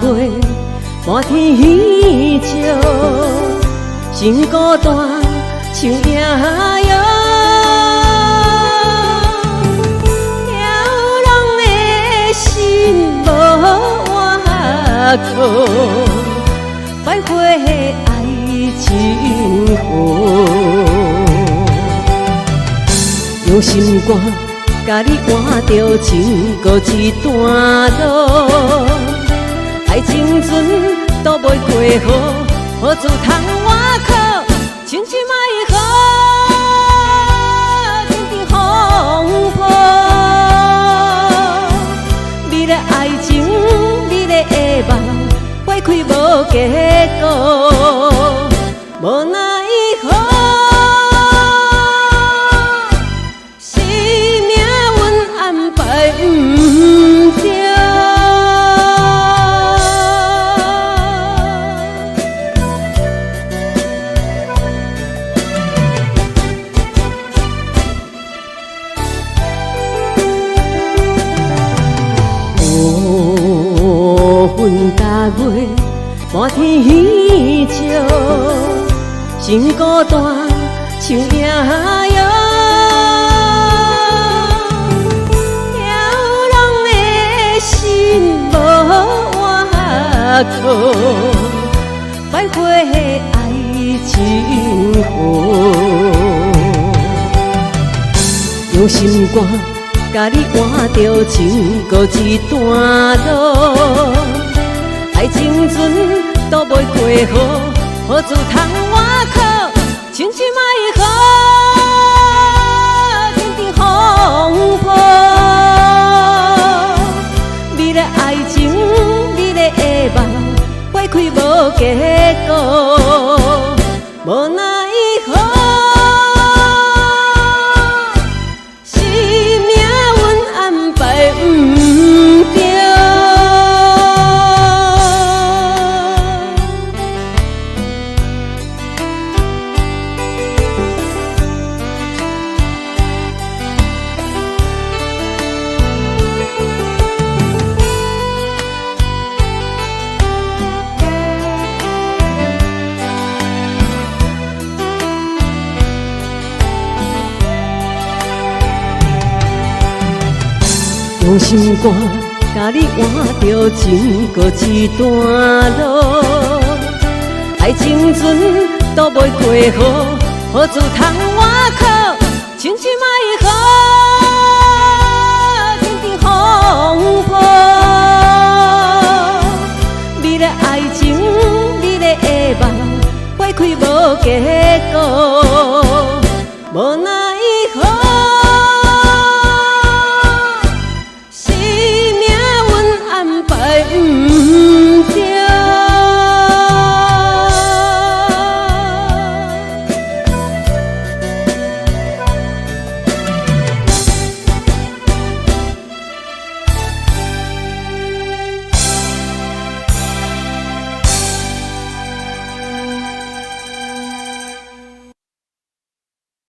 月，滿天彼笑，心孤單像夜莺。飘浪的心無倚靠，徘徊愛情河。用心肝共你換著情歌一段路，愛青春渡袂過河，何處通倚靠？親像愛河，陣陣風波。美麗愛情，美麗的夢，花開無結果，無奈何。是命運安排毋對。烏雲加月，滿天彼笑，心孤單像夜莺。飘浪的心無倚靠，徘徊愛情河。用心肝共你換著情歌一段路，愛青春渡袂過河，何處通倚靠？親像愛河，陣陣風波。美麗愛情，美麗的夢，花開無結果，無奈何。是命運安排毋對。用心肝共你換著情歌一段路，愛青春渡袂過河，何處通倚靠？親像愛河，陣陣風波。美麗愛情，美麗的夢，花開無結果，無奈。